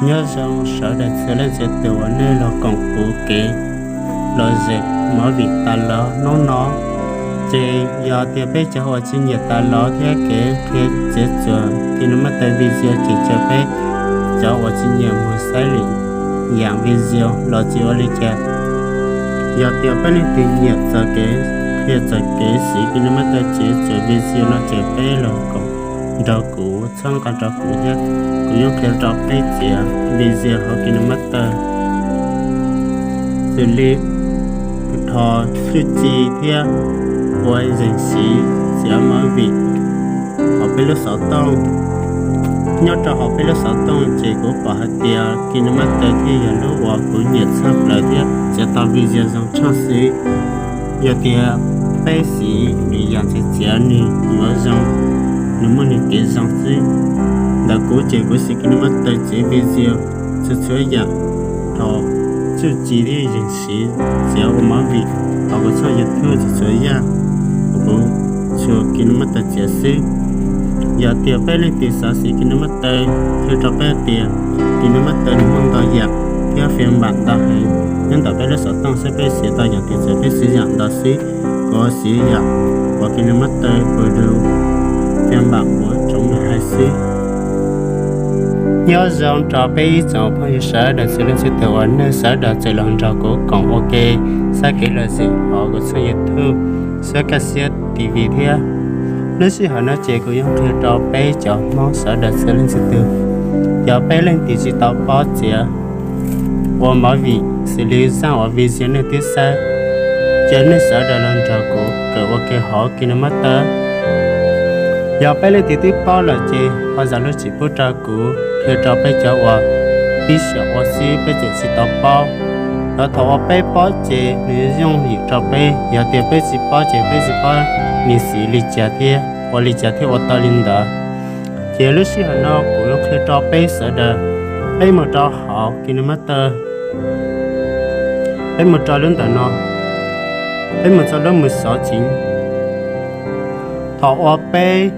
Nyob zoo sawv daws txhua leej txhua tus uas nej los koom kuv kev los zem movie tas los hnub no. Ces yog tias peb cov uas tsis nyiam tas los thiab kev qhia txiav txuas KineMaster video ces cia peb cov uas tsis nyiam mus saib lwm yam video los tsis ua li cas. Yog tias peb leej twg nyiam txog kev qhia txog kev siv KineMaster txiav txuas video no ces peb los koom nrog kuv, txhawb nqa rau kuv thiab kuv yuav qhia rau peb txiav video hauv KineMaster xws li dhos txuj ci thiab ua yees siv txiav movie hauv peb lub xov tooj. Nyob rau hauv peb lub xov tooj ces kuv pom hais tias KineMaster thiaj yog lub uas kuv nyiam tshaj plaws thiab txiav tau video zoo tshaj xwb. Yog tias peb siv lwm yam txiav txiav nws yuav zoo, nws muaj nws kev zoo xwb. Ntawm kuv ces kuv siv KineMaster txiav video txhua txhua yam, dhos txuj ci thiab yees siv txiav ua movie hauv kuv txoj YouTube txhua txhua yam, kuv tsuas KineMaster txiav xwb. Yog tias peb leej twg xav siv KineMaster, qhia rau peb tias KineMaster nws muaj ntau yam thiab phiên bản ntau heev. Nyob ntawm peb lub xov tooj xwb peb siv tau yam twg ces peb siv yam ntawd xwb. Kuv siv yam uas KineMaster Pro phiên bản bốn chấm mười hai xwb. Nyob zoo rau peb ib tsoom phooj ywg sawv daws txhua leej txhua tus uas nej sawv daws txawm los nrog kuv koom ua ke saib kev lom zem hauv kuv txoj YouTube Suab Kaj Siab T V thiab. Lub sij hawm no ces kuv yuav qhia rau peb cov Hmoob sawv daws txhua leej txhua tus, cov peb leej twg tsis tau paub txiav ua movie xws li zaj uas video nej twb saib, ces nej sawv daws los nrog kuv kawm ua ke hauv KineMaster. Yog peb leej twg twb paub lawm ces ho zam lub txim pub rau kuv qhia rau peb cov uas pib xyaum ua xwb peb tseem tsis tau paub. Lawv thaum uas peb paub ces nws yooj yim rau peb, yog tias peb tsis paub ces peb tsis paub nws siv li cas thiab ua li cas thiaj ua tau li ntawd. Ces lub sij hawm no kuv yuav qhia rau peb sawv daws, peb mus rau hauv KineMaster, peb mus rau lub ntawm no, peb mus txog lub mus xov txiv. Thaum uas peb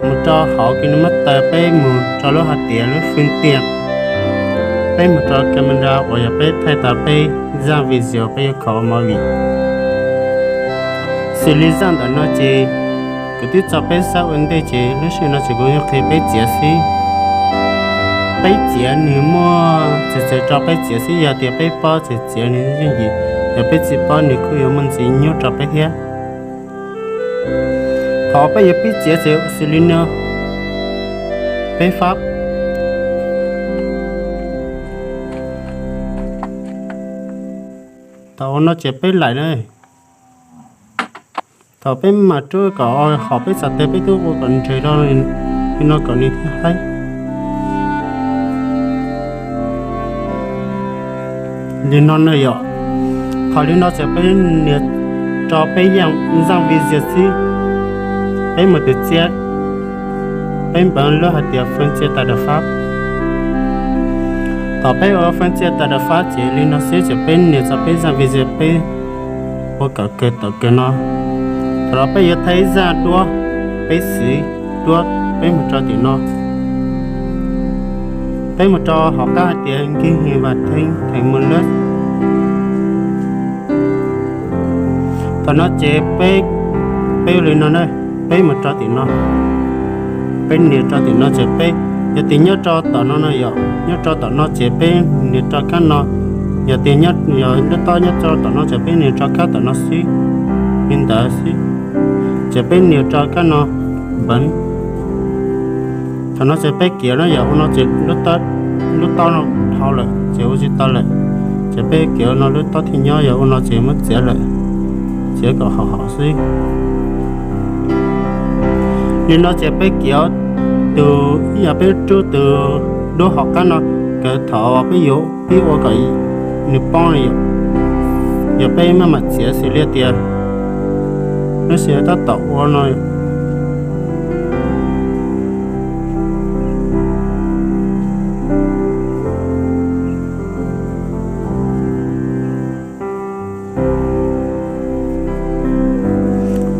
mus rau hauv KineMaster peb mus rau lub hais tias lub phương tiện, peb mus rau camera uas yog peb thaij tau peb zaj video peb yuav kho ua movie. Xws li zaj ntawm no ces kuv twb tso peb saib ua ntej ces lub sij hawm no ces kuv yuav qhia peb txiav xwb. Peb txiav nws muaj txhua txhua rau peb txiav xwb, yog tias peb paub txiav txiav nws yooj yim, yog peb tsis paub nws kuj yuav muaj ntxiv nyuaj rau peb thiab. Thaum peb yuav pib txiav ces xws li no, peb fab. Thaum ua no ces peb laim na. Thaum peb mam rub kom hom peb txhais tes peb twb ua kom nres los li no kom nws thiaj haib. Li no na yom. Thaum li no ces peb nias rau peb zaj video xwb. Peb mus tus txiab, peb npaj lub hais tias phương tiện tạo được file. Thaum peb ua phương tiện tạo được file ces li no xwb ces peb nias txog peb zaj video peb ua kom kawg tau kawg no. Thaum no peb yuav thaij ib zaj duab, peb siv duab, peb mus rau tim no. Peb mus rau hauv qab hais tias ghi hình và thêm thành một lượt. Thaum no ces peb, peb ua li no na, peb mus rau tim no. Peb nias rau tim no ces peb, yog tias nyob rau tom no no yom, nyob rau tom no ces peb nias rau kab no. Yog tias nyob, yog lub taub nyob rau tom no ces peb nias rau kab tom no xwb, li ntawd xwb. Ces peb nias rau kab no, npeev. Thaum no ces peb kiav no yog ua no ces lub taub no dhau lawm ces ua tsis tau lawm. Ces peb kiav no lub taub thiaj nyob, yog ua no ces muab txiav lawm, txiav kom haum haum xwb. Li no ces peb kiav tus, ib yam peb rub tus duab hauv qab no, kawg thaum peb yuav pib ua kom nws poob no yom. Yog peb maj mam txiav xws li tias lub sij hawm tab tom ua no.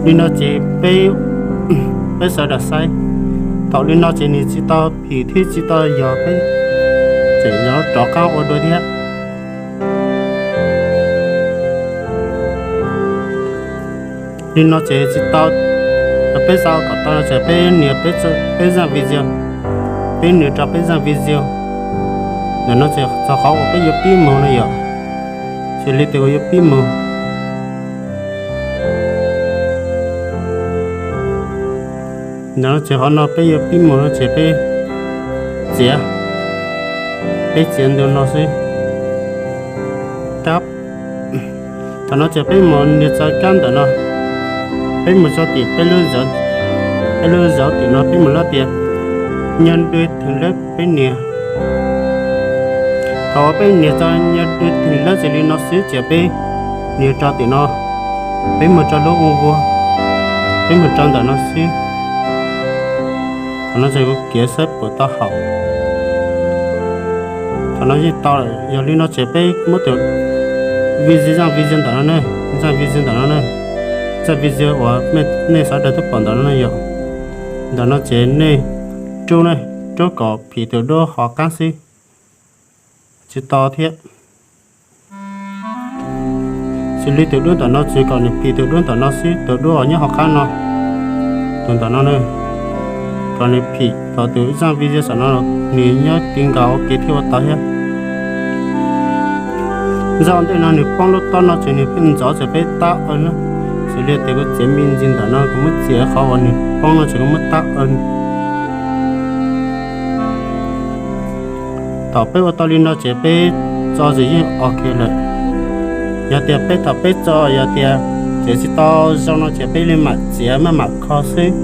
Li no ces peb, peb sawv daws saib, thaum li no ces nws tsis tau phim thiab tsis tau yog peb, ces yuav rov qab ua dua thiab. Li no ces tsis tau, peb xa kom tau no ces peb nias peb zaj video, peb nias rau peb zaj video. Ntawm no ces txog qhov uas peb yuav pib mus no yom, xws li tias uas yuav pib mus. Ntawm no ces qhov no peb yuav pib mus no ces peb txiav, peb txiav ntu no xwb. Kab, thaum no ces peb mus nias txog kab ntawm no, peb mus txog tim peb lub, peb lub zauv tim no peb mus lab tias nyo dw theem lab peb nias. Thaum uas peb nias txog nyo dw theem lab xws li no xwb ces peb nias rau tim no, peb mus rau lub ua vua, peb mus rau ntawm no xwb. Thaum no ces kuv kiav saib puas tau haum. Thaum no yeej tau lawm, yog li no ces peb muab tus video, zaj video ntawm no ne, zaj video ntawm no ne, zaj video uas nej sawv daws twb pom ntawm no ne yom. Ntawm no ces nej rub ne, rub kom phim tus duab hauv qab xwb, tsis tau thiab. Xws li tus duab ntawm no ces kom nws phim tus duab ntawm no xwb, tus duab uas nyob hauv qab no, tus ntawm no ne, kom nws phim kom tus zaj video saum no nws nyob ti nkaus ua ke thiaj ua tau thiab. Zaj ua ntej no nws poob lub tob no ces nws pheej ntxov ces peb tab aw na. Xws li tias kuv txiav me ntsis ntawm no, kuv muab txiav qhov uas nws poob no ces kuv muab tab aw. Thaum peb ua tau li no ces peb tso ces yeej ok lawm. Yog tias peb thaum peb tso yog tias txiav tsis tau zoo no ces peb li mam txiav maj mam kho xwb.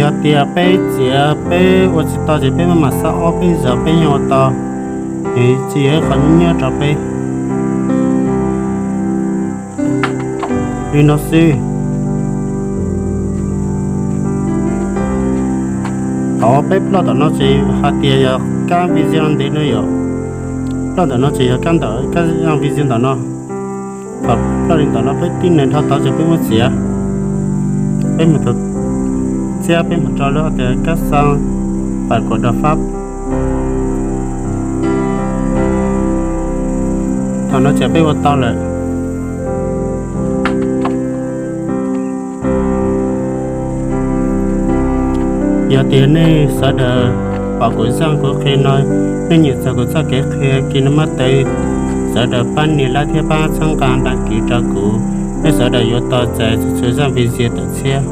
Yog tias peb txiav peb ua tsis tau ces peb maj mam xa ob peb zaug peb yeej ua tau, nws tsis yog ib qho nyuaj rau peb. Li no xwb. Thaum peb ploj tom no ces hais tias yog kab video ntev no yom. Ploj ntawm no ces yog kab ntawm kab video ntawm no. Thaum ploj li ntawm no peb tib neeg dhau tau ces peb muab txiav, peb mus tau txiab peb mus rau lub hais tias kab xa pam kuam dog fab. Thaum no ces peb ua tau lawm. Yog tias nej sawv daws pom kuv zaj kuv qhia no, nej nyiam txog kuv txoj kev qhia kis no mab tes, sawv daws pab nias like thiab pab txhawb nqa đăng ký rau kuv, nej sawv daws yuav tau txais txhua zaj video tawm tshiab.